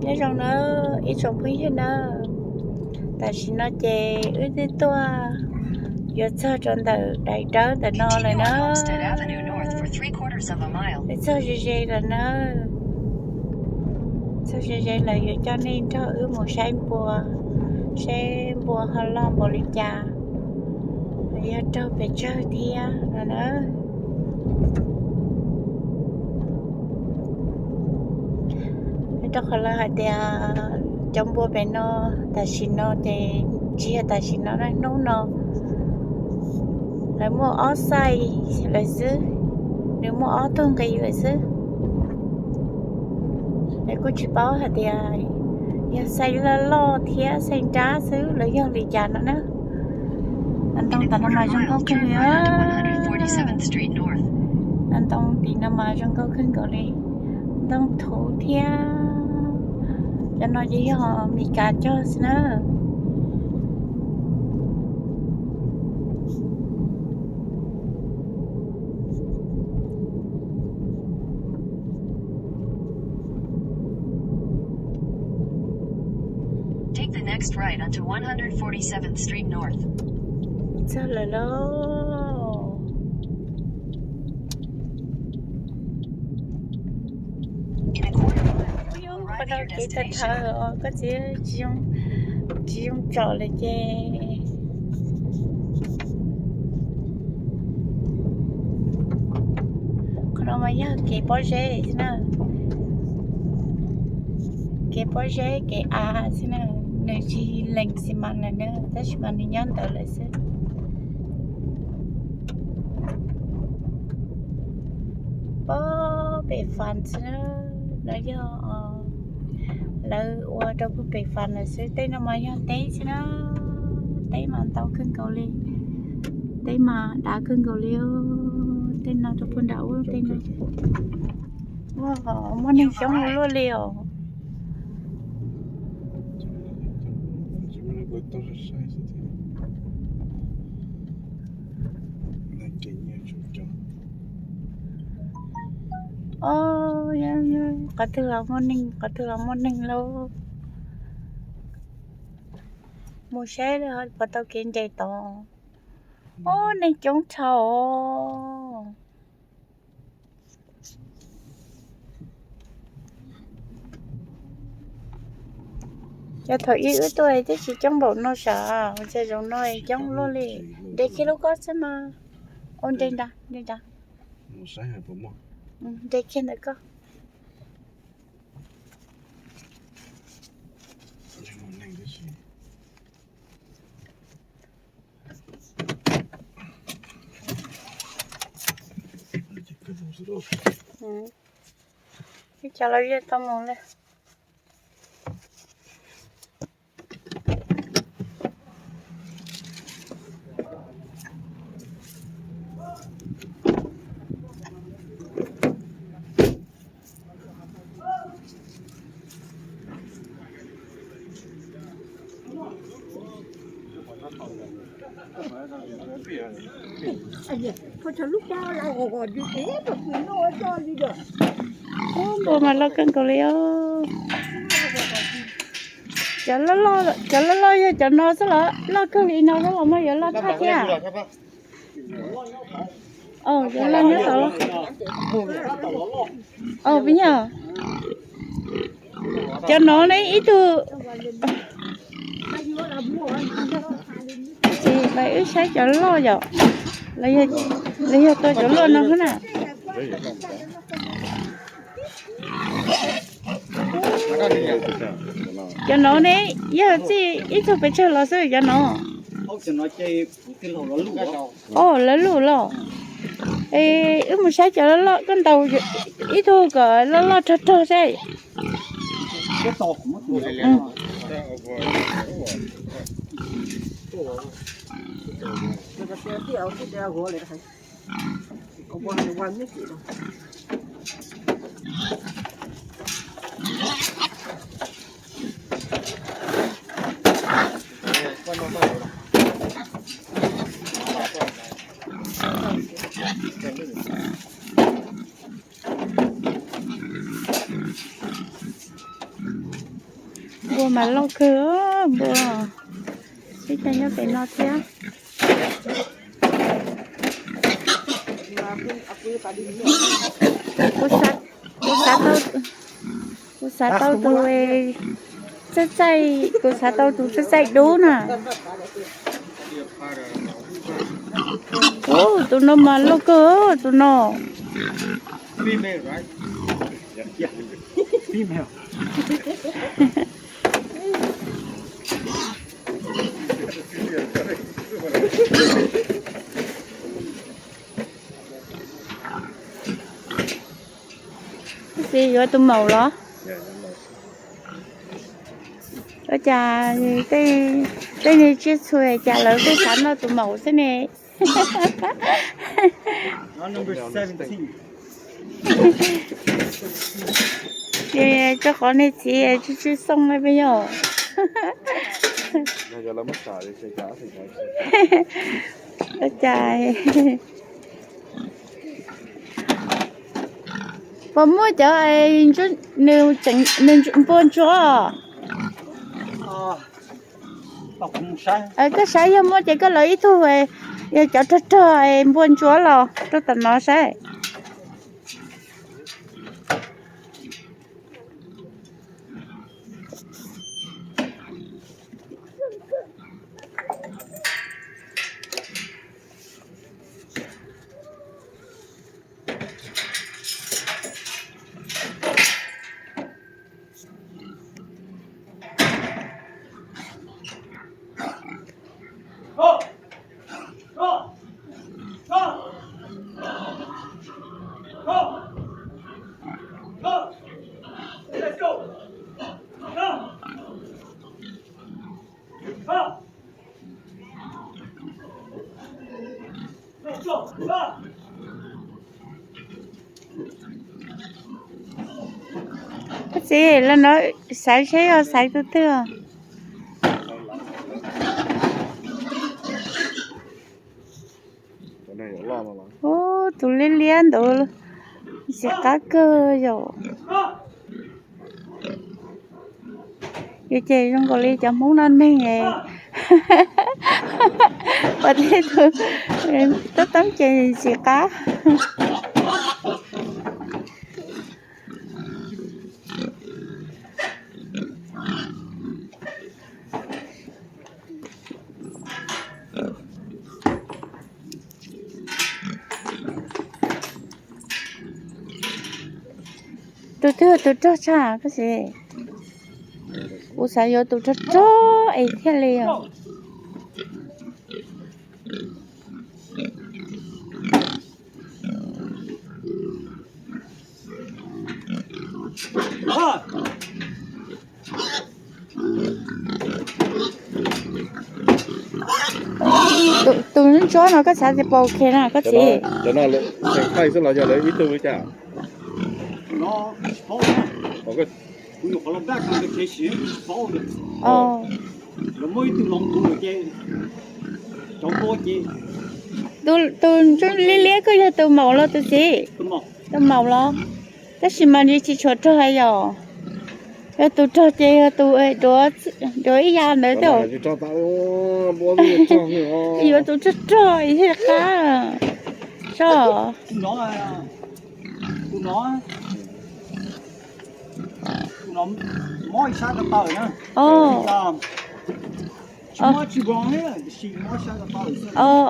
Nyob zoo na ib tsoom phooj ywg na, tam sim no ces wb twb tuaj yuav txog rau ntawm daim dawb ntawm no lawm na. Wb txog ze ze lawm na. Txog ze ze lawm yuav coj nej nrog wb mus saib npua, saib npua ho loj npaum li cas, yog raug pes tsawg thiab no na. Rau qhov lawv hais tias cov npua pem no tam sim no ces tsis yog tam sim no na, hnub no lawv muaj ob xais lawm xwb, nws muaj ob tug nqi lawm xwb. Lawv kuj tsis paub hais tias yog xais loj loj thiab xais nrab xwb los yog li cas no na. Ntoo tim no mas zoo nkauj kawg li. Ntoo tim no mas zoo nkauj kawg nkaus li. Ntoo thuv thiab. Cov no ces yog Meskas cog xwb na. Txog lawm lauj. Qhov no kev thawv thawv os koj txiv, tsis zoo tsom lawm ces. Qhov no mas yog kev pob zeb xwb na. Kev pob zeb kev av xwb na. Nws tsis lees xi mas lawm na, tab sis mas nws nyob ntawd lawm xwb. Pob pem Fas xwb na. No yog lawv ua rau puag pem Fas lawm xwb. Tej no mas yog teb xwb na. Teb mas ntau kawg nkaus li. Teb mas dav kawg nkaus li. Tej no rau puag nram ub tej no. Muaj neeg coob ua luaj li os. Os, qhov twg los muaj neeg, qhov twg los muaj neeg lauj. Mus saib puas tau kev nres tod. Os, neeg coob dhau os. Yog thaum ub wb tuaj twb tsis coob npaum no sav, ua cas zaum no coob luaj li. Nres kiag lub koj xwb mas. Ua nres nrad, nres nrad. Nres kiag ntawm koj. Ib co los yeej tau mus li. Npua mas loj kawg nkaus li os. Cov loj loj, cov loj loj yog cov no xwb los loj kawg li no xwb los mas yuav loj tshaj thiab. Yuav loj nyob tod. Peb yog cov no ne ib tug. Ces lawv wb saib cov loj yom, los yog tua cov loj no xwb na. Cov no ne, yog txij ib tug pes tsawg los xwb cov no. Os, lawv luj los. Es wb mus saib cov loj loj, koj ntaus ib tug kom loj loj rog rog seb. Npua mas loj kawg, npua. Ib co nyob pem no thiab. Kuv xav, kuv xav tau, kuv xav tau tus txaij txaij, kuv xav tau tus txaij txaij dub na. Tus no mas loj kawg, tus no. Tab sis yuav tus maum los? Ua cas tej niag tsiaj txhu cas lawv kuj xav noj tus maum xwb ne. Rau qhov niag txiv tsw tsw xoo na peb yog. Ua cas puas muaj cov nws npua ntsuab? Koj saib yog muaj ces koj lawv ib tug, yog cov rog rog npua ntsuab los rau tom no saib. Koj txiv, los no xaiv seb yog xaiv tus twg. Ub, tus liab liab ntawd ntxim qab kawg yom. Yus ces zoo nkaus li cov Hmoob noj neeg, ua tej tug tub teeb ces ntxim qab. Tus twg tus rog tshaj koj txiv? Kuv xav yuav tus rog rog es thiaj li os. Tus ntsuab no koj xav tias puas ok na koj txiv? Cov no lawv tseem thaij xwb los yog lawv ib tug li cas? Tus liab liab koj yog tus maum los tus txiv? Tus maum los, tab sis mas nws tsis tshua rog yom. Yog tus rog ces yog tus duav ib yam ntawd thiab. Yuav tus rog rog thiaj qab. Soj.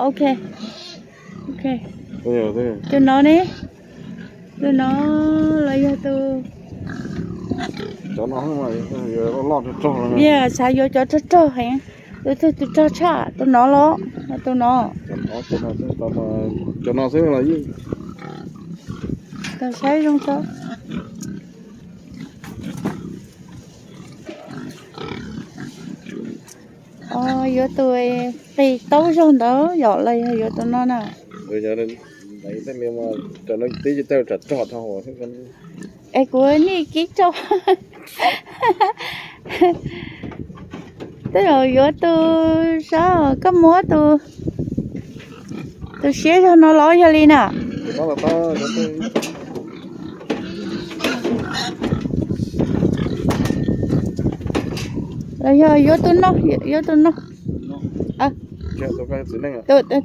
Ok, ok. Tus no ne, tus no los yog tus, yog xav yuav cov rog rog heev. Tus twg tus rog tshaj? Tus no los? Tus no. Cov no xwb los yeej. Saib zoo tso. Yuav tus qis taub zog ntawd yom los yog yuav tus no na? Cov no tib tsis tau tsam rog dhau. Es kuv nim kib rau. Tej zaum yuav tus, saib koj muab tus, tus siab zog no los yog li na. Los yog yuav tus no, yuav tus no.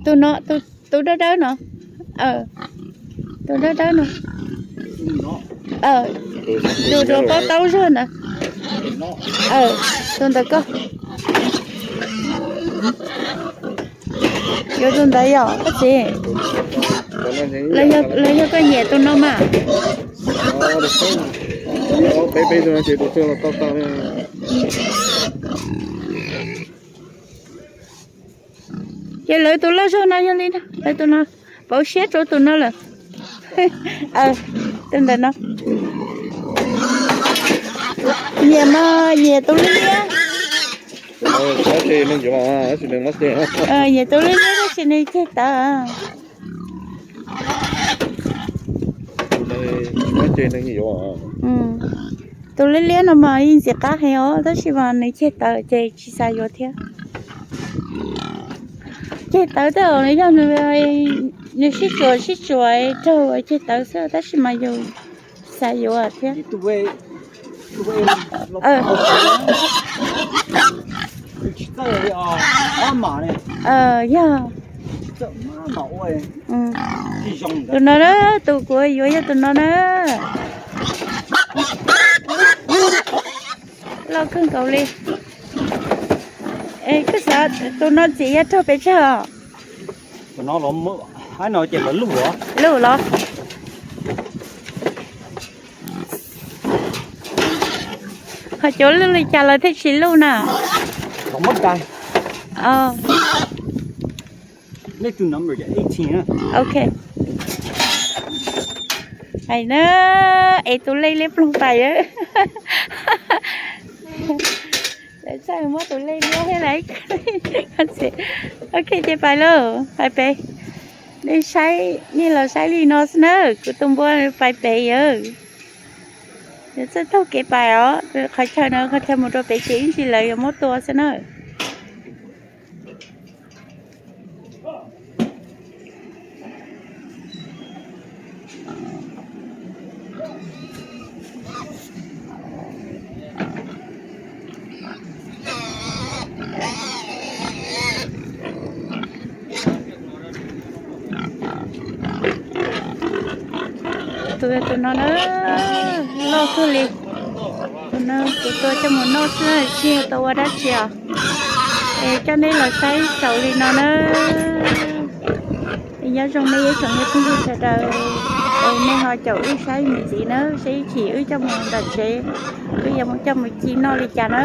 Tus no, tus dawb dawb no. Tus dawb dawb no. Tus rau taub taub zog ntawd. Tus ntawd koj. Yuav tus ntawd yog koj txiv. Los yog koj nyiam tus no mas. Ces lawv tus loj zog no yog li no, lawv tus no pauv siab rau tus no lawm. Tus ntawm no. Nyiam mas nyiam tus liab liab. Nyiam tus liab liab tab sis nws ceg tawv. Tus liab liab no mas yeej ntxim qab heev os, tab sis mas nws ceg tawv ces tsis xav yuav thiab. Ceg tawv tej zaum yog nws, nws sib tsuas sib tsuas raug ceg tawv xwb, tab sis mas yus xav yuav thiab. Yog. Tus no na, tus kuv yuav yog tus no na. Loj kawg nkaus li. Es koj xav tus no txiv yog raug pes tsawg os? Luj los? Ho cov luj li cas los thiaj tsis luj na? Ok. Hais na, es tus lej liab ploog pais. Lawv txawj muab tus lej liab thiab lawv. Ok, ces pais lauj, pais pem. Nej saib, nej los saib li no xwb na, kuv tus npua pais pem yawg. Nws txawj taug kev pais os, qhov chaw no qhov chaw mus rau pem ces ib ntsis lawv yuav muab tua xwb na. Tus, tus no na, loj kawg li. Tus no kuv tua coj mus noj xwb tsis yog tua ua dab tsi os. Es coj nej los saib xaus li no na. Nyob zoo nej ib tsoom me phooj ywg sawv daws, es nej ho caum wb saib mus ntxiv na, saib ib chim wb coj mus nram tsev, wb yuav mus coj mus ci noj li cas na.